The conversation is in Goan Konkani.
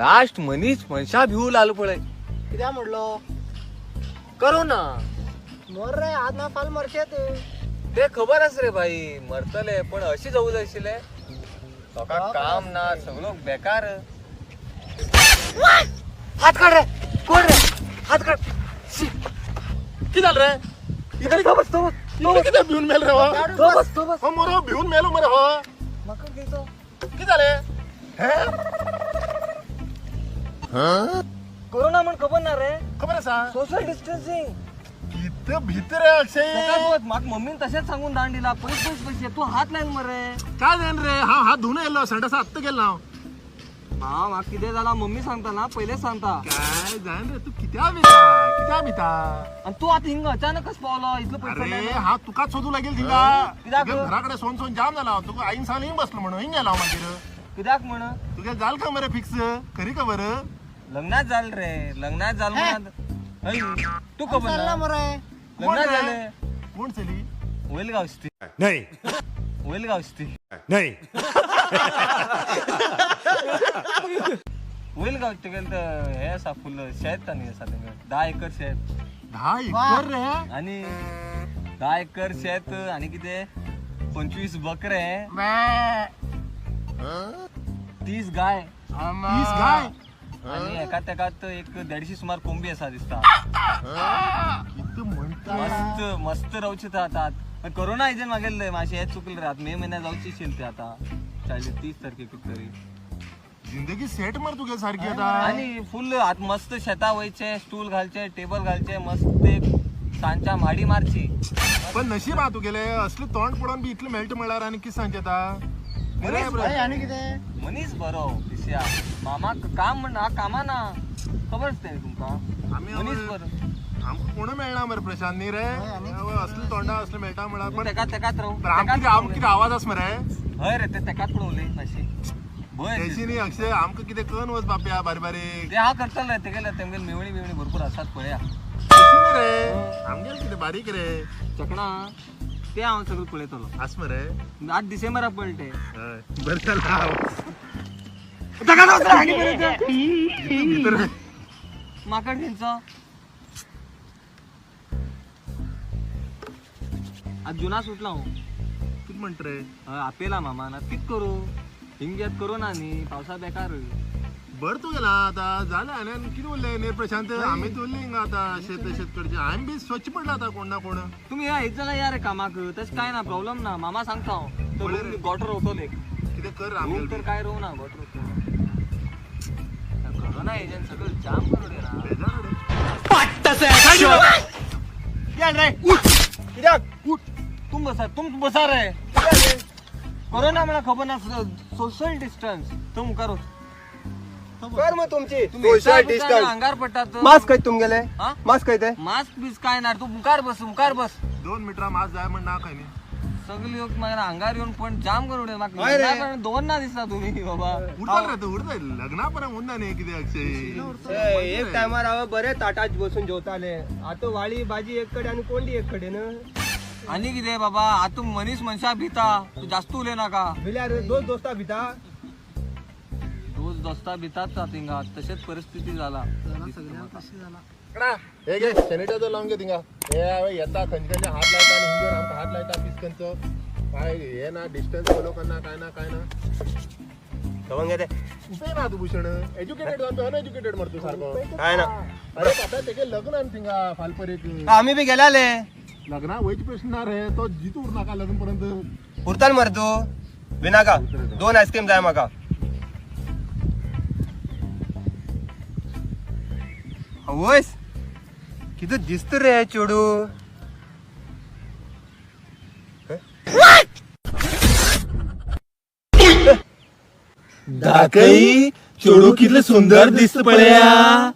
लास्ट मनीस मनशा भिवू लागलो पळय. कित्याक म्हणलो? करोना. मर रे, आज ना फाल मरशेत. ते खबर आस रे भाई, मरतले, पण अशी जाऊ जाय आशिल्ले. लोकांक काम ना, सगळो बेकार. हात काढ रे, कोण रे, हात काढ. शी. किती झालं रे? इकडे तो बस, तो बस. इकडे किती भिवून मेल रे हो? तो बस, तो बस. हो मोरो, भिवून मेलो मरे हो. म्हाका कितें? किती झाले हे? कोरोना म्हण खबर ना रे? खबर आसा. Social distancing. किती भीतर रे अक्षय. म्हाका मम्मीन तशेंच सांगून दांड दिला, पयस पयस पयस तूं हात लायन मरे. काय जाण रे, हा हात धुवून येलो, संडास आत्ता गेलो हांव. हा, म्हाका कितें जाला मम्मी सांगता ना, पयलेच सांगता. काय जाण रे, तू कित्या भिता, कित्या भिता? आणि तू आता हिंग अचानकच पावलो इतलो पैसे. अरे, हा तुकाच सोदू लागेल थिंगा. कित्याक? तुगे घराकडे सोन सोन जाम जाला. तुका आईन सांग हिंग बसलो म्हणून हिंग गेलो हांव मागीर. कित्याक म्हण? तुगे जाल का मरे फिक्स खरी खबर? लग्नात जाल रे, लग्नात जाल म्हण. हय, तू खबर चालला ना? मरे. कोण लग्नात रे? जाले. कोण चली? होईल गावची ती. नहीं. होईल गावची ती. नहीं. होईल गावची तुगेले तर हे आसा, फुल शेत आनी आसा तेंगे, 10 एकर शेत. 10 एकर रे? आणि 10 एकर शेत आणि कितें 25 बकरे, 30 गाय. 30 गाय? आणि एका तेकात एक 150 सुमार कोंबी आसा दिसता. किती म्हणता. मस्त मस्त रावचे ते आता. पण कोरोना हाजेन मागेल्ले मातशें हें चुकलें रे. आतां मे म्हयन्यात जावची आशिल्ली ते, आतां 40 30 तारखेक कितें तरी. जिंदगी सेट मर तुगे सारखी आता. आणि फुल आत मस्त शेता वयचे, स्टूल घालचे, टेबल घालचे, मस्त एक सांच्या माडी मारची. पण नशीब हा तुगेले, असले तोंड पडोन बी इतले मेळटा म्हळ्यार आनी कितें सांगचें आता रे? हय, आनी कितें? मनीस बरो पिस्या मामा, काम म्हणना कामा ना, खबर आसता न्ही तुमकां. आमी मनीस बरो. आमकां कोण मेळना मरे प्रशांत न्ही रे, असले तोंडा असले मेळटा म्हळ्यार पण. तेका तेकाच राव. पण आमकां कितें, आमकां कितें आवाज आस मरे? हय रे, ते तेकाच पळोवन उलय मातशी भंय. तेशी न्ही अक्षय, आमकां कितें कन वच बाप्या बारीक बारीक. ते हा करतले, तेगेले तेमगेले मेवणी बिवणी भरपूर आसात पळया. तेशी न्ही रे, आमगेले कितें बारीक रे. चकणा ते हांव सगळें पळयतलो. आस मरे. आठ डिसेंबराक पळटे. हय, बरें जालां. भितर. माकड खंयचो आज जुना सुटला हांव. कितें म्हणटा रे? हय, आपयला मामान. आतां कित करूं, हिंग करूं ना न्ही, पावसा बेकार. बरं तू गेला आता जालें. आनी कितें उरलें न्ही प्रशांत, आमी उरलें हिंगा आतां शेत शेत करचें, हांवें बी स्वच्छ पडलां आतां कोण ना कोण. तुमी या येत जाल्यार या रे कामाक, तशें कांय ना, प्रॉब्लम ना. मामा सांगता हांव पळय रे. गोटर रोवतलो एक. कितें कर रूम आमगेलें तर बी. काय रोवना, गोटर रोवतलो. कोरोना एजंट सगळं जाम करून ना. बेजार रे. कित्याक? तुम बसा, तुम बसा रे. कोरोना मला खबर ना, सोशल डिस्टन्स तुम मुखार वच. कर मग तुमची तुम्ही सोशल एका दिसांनी डिस्टन्स. अंगार पडटात. मास्क खंय तुमगेले? हा? मास्क खंय ते? मास्क बीस काय ना, तू मुखार बस, मुखार बस. 2 मिटरां मास्क जाय म्हण ना खंय न्ही. सगळी लोक मागीर अंगार येवन पण जाम करून उडयता. म्हाका हय रे. लग्नाक दोन ना दिसता तुम्ही बाबा. उरता रे तूं, उरता लग्ना पर्यंत उरना न्ही कितें अक्षय. एक टायमार हांव बरे ताटात बसून जेवताले, आतां वाळी भाजी एक कडेन आनी कोंडी एक कडेन. आणि कितें बाबा, आतां मनीस मनशा भिता, तूं जास्त उलय नाका. भिल्यार दोस्त दोस्ता भिता. दोस्त दोस्ता भितात आतां हिंगा, तशेंच परिस्थिती जाला. हे घे सॅनिटायझर लावून घे थिंगा. हे हांवें येता खंयचे खंयचे हात लायता आनी हिंगेर आमकां हात लायता पिसकनचो. काय हे ना, डिस्टन्स फॉलो करना, काय ना काय ना. खबर घे ते. उपयोग ना तूं भूषण, एज्युकेटेड जावन अनएज्युकेटेड मरे तूं सारको. काय ना. अरे बाबा, तेगे लग्न आनी थिंगा फालपरीक. आमी बी गेल्याले. लग्ना वयचे प्रश्न ना रे, तो जितू उरनाका लग्न पर्यंत. उरताल मरे तूं विनाका, दोन आयस्क्रीम जाय म्हाका. आवयस, कितें दिसता रे चेडू. दाखई, चेडू कितले सुंदर दिसत पळया.